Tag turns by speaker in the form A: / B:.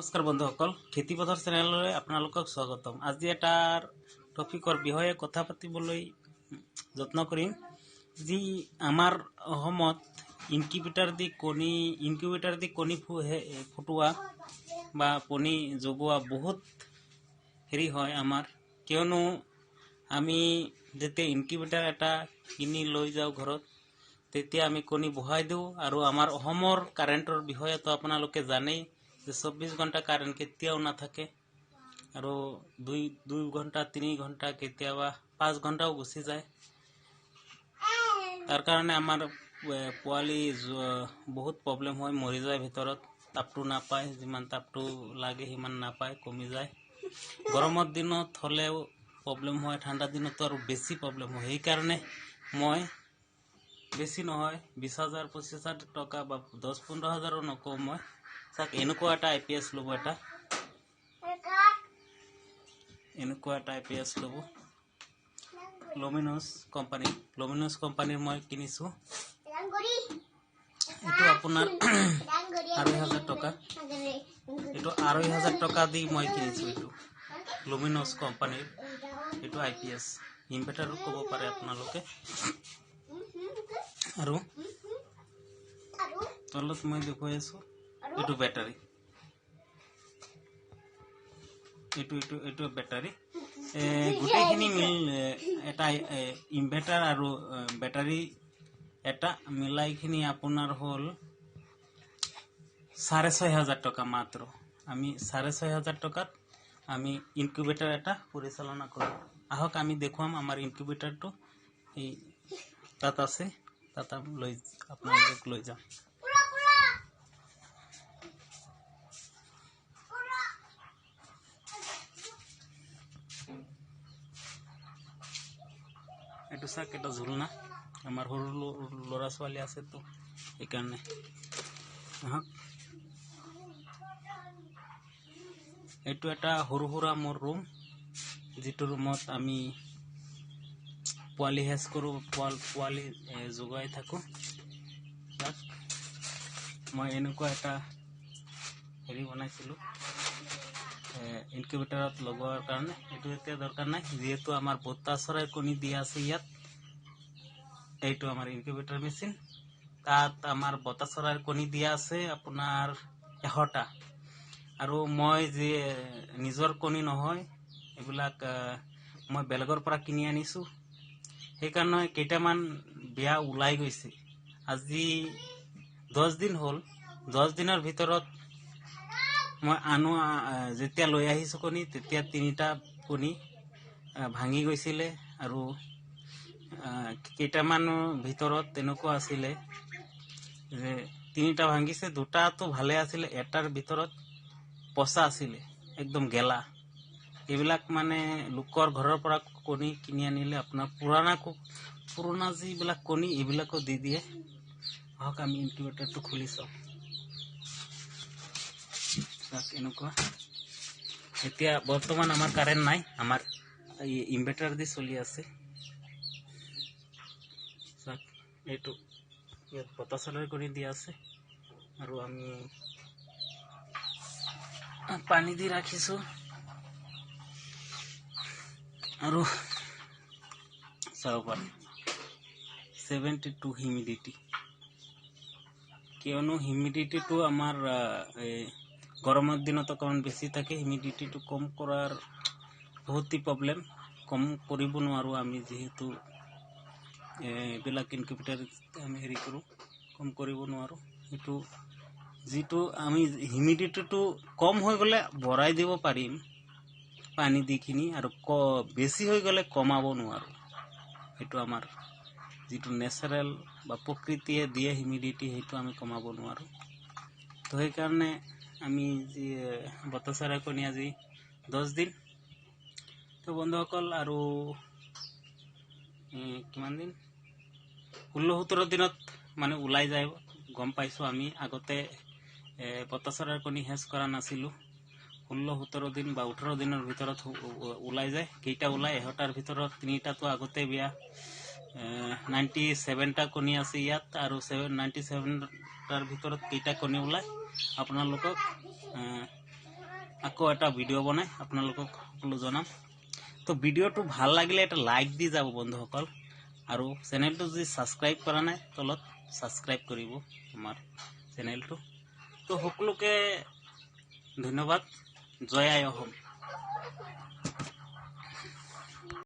A: নমস্কাৰ বন্ধুসকল, খেতিপথাৰ চেনেললৈ আপোনালোকক স্বাগতম। আজি এটা টপিকৰ বিষয়ে কথা পাতিবলৈ যত্ন কৰিম, যি আমাৰ অসমত ইনকিউবেটাৰ দি কণী ফুটোৱা বা কণী জগোৱা বহুত হেৰি হয় আমাৰ। কিয়নো আমি যেতিয়া ইনকিউবেটাৰ এটা কিনি লৈ যাওঁ ঘৰত, তেতিয়া আমি কণী বহাই দিওঁ। আৰু আমাৰ অসমৰ কাৰেণ্টৰ বিষয়েতো আপোনালোকে জানেই যে 24 ঘণ্টা কাৰেণ্ট কেতিয়াও নাথাকে আৰু দুই দুই ঘণ্টা, 3 ঘণ্টা, কেতিয়াবা 5 ঘণ্টাও গুচি যায়। তাৰ কাৰণে আমাৰ পোৱালি বহুত প্ৰব্লেম হয়, মৰি যায় ভিতৰত। তাপটো নাপায়, যিমান তাপটো লাগে সিমান নাপায়, কমি যায়। গৰমৰ দিনত হ'লেও প্ৰব্লেম হয়, ঠাণ্ডা দিনতো আৰু বেছি প্ৰব্লেম হয়। সেইকাৰণে মই বেছি নহয়, 20 হাজাৰ, 25 হাজাৰ টকা বা 10-15 হাজাৰো নকওঁ মই। চাওক, এনেকুৱা এটা আই পি এছ ল'ব, এটা এনেকুৱা এটা আই পি এছ ল'ব, লমিনছ কোম্পানী। লমিনছ কোম্পানীৰ মই কিনিছোঁ। এইটো আপোনাৰ 2500 টকা। এইটো 2500 টকা দি মই কিনিছোঁ। এইটো লুমিনছ কোম্পানীৰ এইটো আই পি এছ ইনভাৰ্টাৰো ক'ব পাৰে আপোনালোকে। আৰু তলত মই দেখুৱাই আছোঁ, এইটো বেটাৰী, এইটো বেটাৰী। গোটেইখিনি মিল এটা ইনভাৰ্টাৰ আৰু বেটাৰী এটা মিলাইখিনি আপোনাৰ হ'ল 6500 টকা মাত্ৰ। আমি 6500 টকাত আমি ইনকিউবেটাৰ এটা পৰিচালনা কৰোঁ। আহক, আমি দেখুৱাম আমাৰ ইনকিউবেটাৰটো। এই তাত আছে, তাত লৈ আপোনালোকক লৈ যাম। এইটো চাওক, এটা ঝুলনা। আমাৰ সৰু ল'ৰা ছোৱালী আছেতো, সেইকাৰণে। আহক, এইটো এটা সৰু সুৰা মোৰ ৰুম, যিটো ৰুমত আমি পোৱালি হেচ কৰোঁ, পোৱালি যোগাই থাকোঁ। চাওক, মই এনেকুৱা এটা হেৰি বনাইছিলোঁ ইনকিউবেটাৰত লগোৱাৰ কাৰণে। এইটো এতিয়া দৰকাৰ নাই, যিহেতু আমাৰ বতা চৰাইৰ কণী দিয়া আছে ইয়াত। এইটো আমাৰ ইনকিউবেটাৰ মেচিন। তাত আমাৰ বতা চৰাইৰ কণী দিয়া আছে আপোনাৰ 100টা। আৰু মই যি নিজৰ কণী নহয়, এইবিলাক মই বেলেগৰ পৰা কিনি আনিছোঁ। সেইকাৰণে কেইটামান বেয়া ওলাই গৈছে। আজি 10 দিন হ'ল। 10 দিনৰ ভিতৰত মই আনো, যেতিয়া লৈ আহিছোঁ কণী, তেতিয়া তিনিটা কণী ভাঙি গৈছিলে। আৰু কেইটামানৰ ভিতৰত তেনেকুৱা আছিলে যে তিনিটা ভাঙিছে, দুটাতো ভালে আছিলে, এটাৰ ভিতৰত পচা আছিলে, একদম গেলা। এইবিলাক মানে লোকৰ ঘৰৰ পৰা কণী কিনি আনিলে আপোনাৰ পুৰণা যিবিলাক কণী, এইবিলাকো দি দিয়ে। আহক, আমি ইনকিউবেটাৰটো খুলি চাওঁ। চাওক, এনেকুৱা। এতিয়া বৰ্তমান আমাৰ কাৰেণ্ট নাই, আমাৰ ইনভাৰ্টাৰ দি চলি আছে। চাওক, এইটো ইয়াত বতাহ চলাই কৰি দিয়া আছে আৰু আমি পানী দি ৰাখিছোঁ। আৰু চাব পাৰে, 72 হিউমিডিটি। কিয়নো হিউমিডিটিটো আমাৰ এই গৰমৰ দিনত অকণমান বেছি থাকে। হিউমিডিটিটো কম কৰাৰ বহুতেই প্ৰব্লেম, কম কৰিব নোৱাৰোঁ আমি। যিহেতু এইবিলাক ইনকিউবেটাৰ আমি হেৰি কৰোঁ, কম কৰিব নোৱাৰোঁ। সেইটো যিটো আমি হিউমিডিটিটো কম হৈ গ'লে বঢ়াই দিব পাৰিম পানী দিখিনি, আৰু বেছি হৈ গ'লে কমাব নোৱাৰোঁ। সেইটো আমাৰ যিটো নেচাৰেল বা প্ৰকৃতিয়ে দিয়ে হিউমিডিটি, সেইটো আমি কমাব নোৱাৰোঁ। তো সেইকাৰণে আমি যি বতা চৰাই কণী আজি 10 দিন। তো বন্ধুসকল, আৰু কিমান দিন, 16-17 দিনত মানে ওলাই যায়, গম পাইছোঁ। আমি আগতে বতা চৰাইৰ কণী হেচ কৰা নাছিলোঁ। 16-17 দিন বা 18 দিনৰ ভিতৰত ওলাই যায়। কেইটা ওলাই 100টাৰ ভিতৰত তিনিটাতো আগতে বেয়া। 97টা কণী আছে ইয়াত আৰু 97 97টাৰ ভিতৰত কেইটা কণী ওলায় আপোনালোকক আকৌ এটা ভিডিঅ' বনাই আপোনালোকক সকলো জনাম। তো ভিডিঅ'টো ভাল লাগিলে এটা লাইক দি যাব বন্ধুসকল, আৰু চেনেলটো যদি ছাবস্ক্ৰাইব কৰা নাই, তলত ছাবস্ক্ৰাইব কৰিব আমাৰ চেনেলটো। তো সকলোকে ধন্যবাদ। জয় আই অসম।